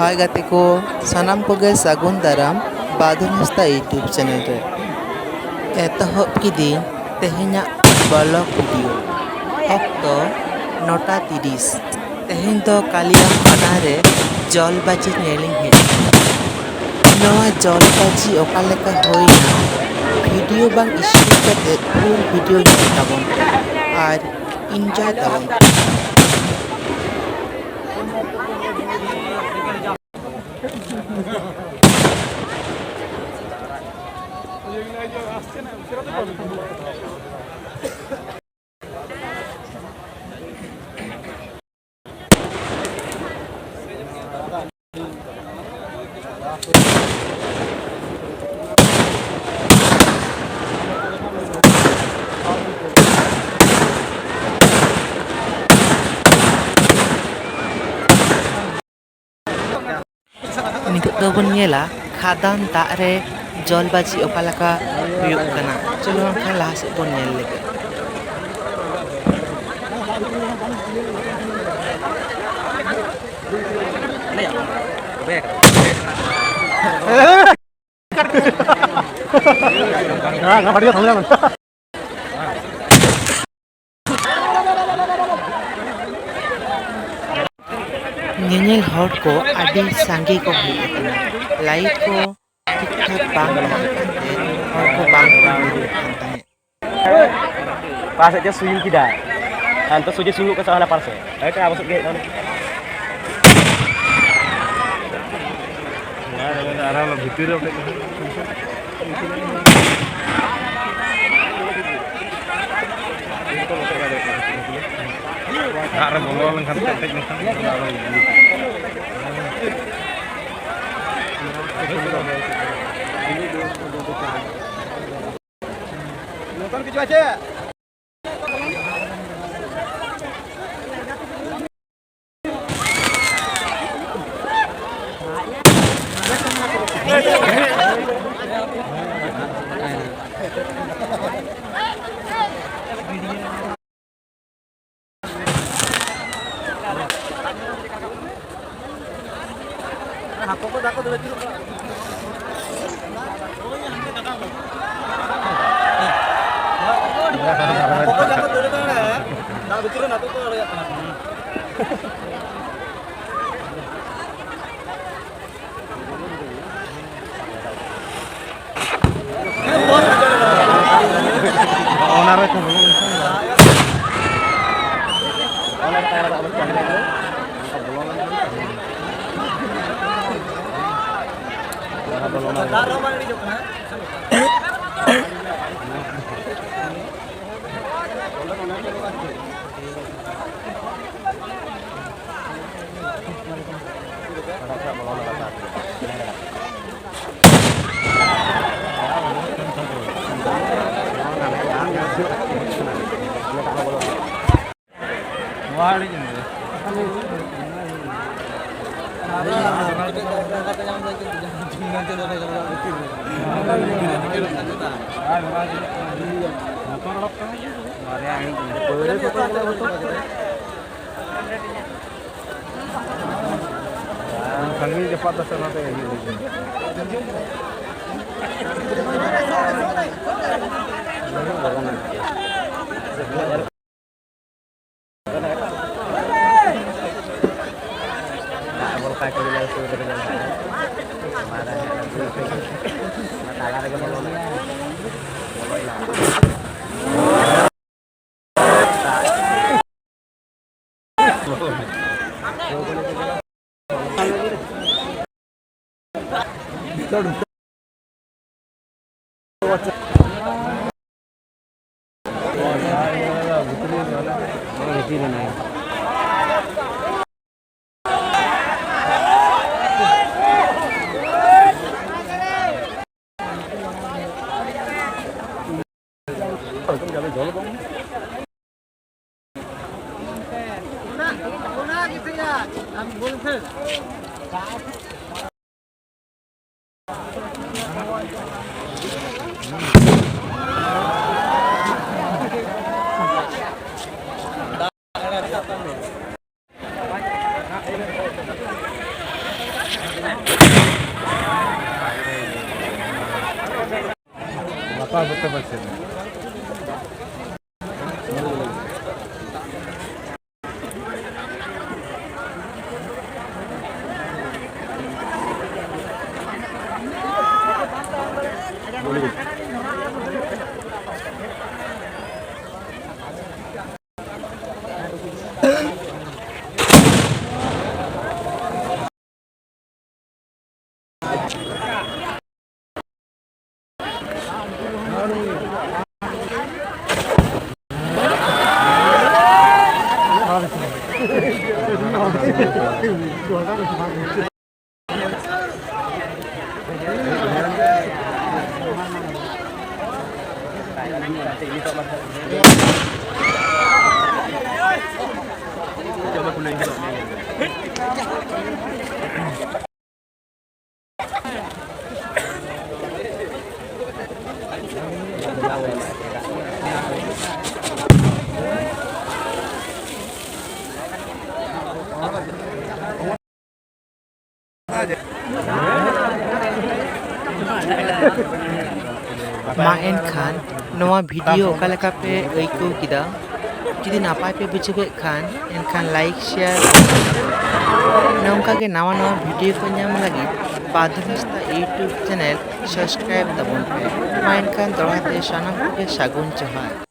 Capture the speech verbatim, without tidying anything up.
ᱦᱟᱭ ᱜᱟᱛᱮ ᱠᱚ, ᱥᱟᱱᱟᱢ ᱠᱚᱜᱮ ᱥᱟᱹᱜᱩᱱ ᱫᱟᱨᱟᱢ ᱵᱟᱫᱚᱞ ᱦᱟᱸᱥᱫᱟ YouTube channel ᱨᱮ᱾ ᱮᱛᱚᱦᱚᱵ ᱠᱤᱫᱤᱧ ᱛᱮᱦᱮᱧᱟᱜ vlog video᱾ ᱚᱠᱛᱚ ᱱᱚᱴᱟ ᱛᱤᱨᱤᱥ᱾ ᱛᱮᱦᱮᱧ ᱫᱚ ᱠᱟᱞᱤᱭᱟᱢ ᱯᱟᱴᱟ ᱨᱮ ᱡᱚᱞᱵᱟᱡᱤ ᱧᱮᱞᱤᱧ ᱦᱮᱡ ᱮᱱᱟ᱾ ᱱᱚᱣᱟ ᱡᱚᱞᱵᱟᱡᱤ ᱚᱠᱟ ᱞᱮᱠᱟ ᱦᱩᱭᱱᱟ, video ᱵᱟᱝ skip ᱠᱟᱛᱮ full video ᱧᱮᱞ ᱛᱟᱵᱚᱱ ᱯᱮ ᱟᱨ enjoy ᱛᱟᱵᱚᱱ ᱯᱮ᱾ ᱱᱤᱛᱚᱜ ᱫᱚᱵᱚᱱ ᱧᱮᱞᱟ ᱠᱷᱟᱫᱟᱱ ᱫᱟᱜ ᱨᱮ ᱡᱚᱞᱵᱟᱡᱤ ᱚᱠᱟ ᱞᱮᱠᱟ ᱦᱩᱭᱩᱜ ᱠᱟᱱᱟ᱾ ᱪᱚᱞᱚ ᱮᱱᱠᱷᱟᱱ ᱞᱟᱦᱟ ᱥᱮᱫ ᱵᱚᱱ ᱧᱮᱞ ᱞᱮᱜᱮ᱾ ᱧᱮᱧᱮᱞ ᱦᱚᱲ ᱠᱚ ᱟᱹᱰᱤ ᱥᱟᱸᱜᱮ ᱠᱚ ᱦᱮᱡ ᱟᱠᱟᱱᱟ᱾ ᱞᱟᱭᱤᱴ ᱠᱚ ᱴᱷᱤᱠ ᱴᱷᱟᱠ ᱵᱟᱝ ᱛᱟᱦᱮᱸ ᱠᱟᱱᱛᱮ ᱦᱚᱲ ᱠᱚ ᱵᱟᱝ ᱠᱚ ᱧᱟᱢᱚᱜ ᱠᱟᱱ ᱛᱟᱦᱮᱸᱫ᱾ ᱚᱠᱟ ᱥᱮᱫ ᱪᱚ ᱥᱩᱭᱩᱝ ᱠᱮᱫᱟ, ᱦᱟᱱᱛᱮ ᱥᱚᱡᱷᱮ ᱥᱩᱭᱩᱝ ᱠᱟᱱᱟ ᱦᱟᱱᱟ ᱯᱟᱨ ᱥᱮᱫ, ᱦᱮᱸ, ᱟᱵᱚ ᱥᱮᱫ ᱜᱮ ᱦᱮᱡ ᱮᱱᱟ᱾ ᱟᱨ ᱵᱷᱤᱛᱤᱨ ᱨᱮ ᱚᱸᱰᱮ ᱫᱟᱜ ᱨᱮ ᱵᱚᱞᱚ ᱞᱮᱱᱠᱷᱟᱱ ᱠᱮᱴᱮᱡ ᱞᱮᱱᱠᱷᱟᱱ ᱚᱱᱟ ᱫᱚ ᱤᱭᱟᱹ᱾ ᱦᱟᱹᱠᱩ ᱠᱚ ᱫᱟᱜ ᱠᱚ ᱫᱟᱹᱲ ᱟᱹᱪᱩᱨᱚᱜ ᱠᱟᱱᱟ᱾ ᱦᱟᱹᱠᱩ ᱠᱚ ᱫᱟᱜ ᱠᱚ ᱫᱟᱹᱲ ᱠᱟᱱᱟ᱾ ᱫᱟᱜ ᱵᱷᱤᱛᱤᱨ ᱨᱮ ᱱᱟᱹᱛᱩ ᱠᱚ ᱫᱟᱲᱮᱭᱟᱜ ᱠᱟᱱᱟ᱾ ᱚᱱᱟ ᱨᱮ ᱠᱚ ᱵᱚᱞᱚ ᱞᱮᱱᱠᱷᱟᱱ ᱫᱚ᱾ ᱫᱟᱜ ᱨᱮᱦᱚᱸ ᱵᱟᱝ ᱤᱲᱤᱡᱚᱜ ᱠᱟᱱᱟ᱾ ᱥᱟᱺᱜᱤᱧ ᱡᱟᱯᱟᱜ ᱫᱚ ᱥᱮ ᱚᱱᱟᱛᱮ ᱤᱭᱟᱹ ᱦᱩᱭ ᱠᱟᱱᱟ᱾ ᱞᱟᱛᱟᱨ ᱵᱚᱛᱚᱨ ᱵᱟᱹᱪᱩᱜ᱾ ᱢᱟ ᱮᱱᱠᱷᱟᱱ ᱱᱚᱣᱟ ᱵᱷᱤᱰᱤᱭᱳ ᱚᱠᱟ ᱞᱮᱠᱟ ᱯᱮ ᱟᱹᱭᱠᱟᱹᱣ ᱠᱮᱫᱟ? ᱡᱩᱫᱤ ᱱᱟᱯᱟᱭ ᱯᱮ ᱵᱩᱡᱷᱟᱹᱣ ᱠᱮᱫ ᱠᱷᱟᱱ, ᱮᱱᱠᱷᱟᱱ ᱞᱟᱭᱤᱠ, ᱥᱮᱭᱟᱨ, ᱱᱚᱝᱠᱟ ᱜᱮ ᱱᱟᱣᱟ ᱱᱟᱣᱟ ᱵᱷᱤᱰᱤᱭᱳ ᱠᱚ ᱧᱟᱢ ᱞᱟᱹᱜᱤᱫ ᱵᱟᱫᱷᱩᱱᱤᱥᱛᱟ YouTube ᱪᱮᱱᱮᱞ ᱥᱟᱵᱥᱠᱨᱟᱭᱤᱵ ᱛᱟᱵᱚᱱ ᱯᱮ᱾ ᱢᱟ ᱮᱱᱠᱷᱟᱱ ᱫᱚᱦᱲᱟ ᱛᱮ ᱥᱟᱱᱟᱢ ᱠᱚᱜᱮ ᱥᱟᱹᱜᱩᱱ ᱡᱚᱦᱟᱨ᱾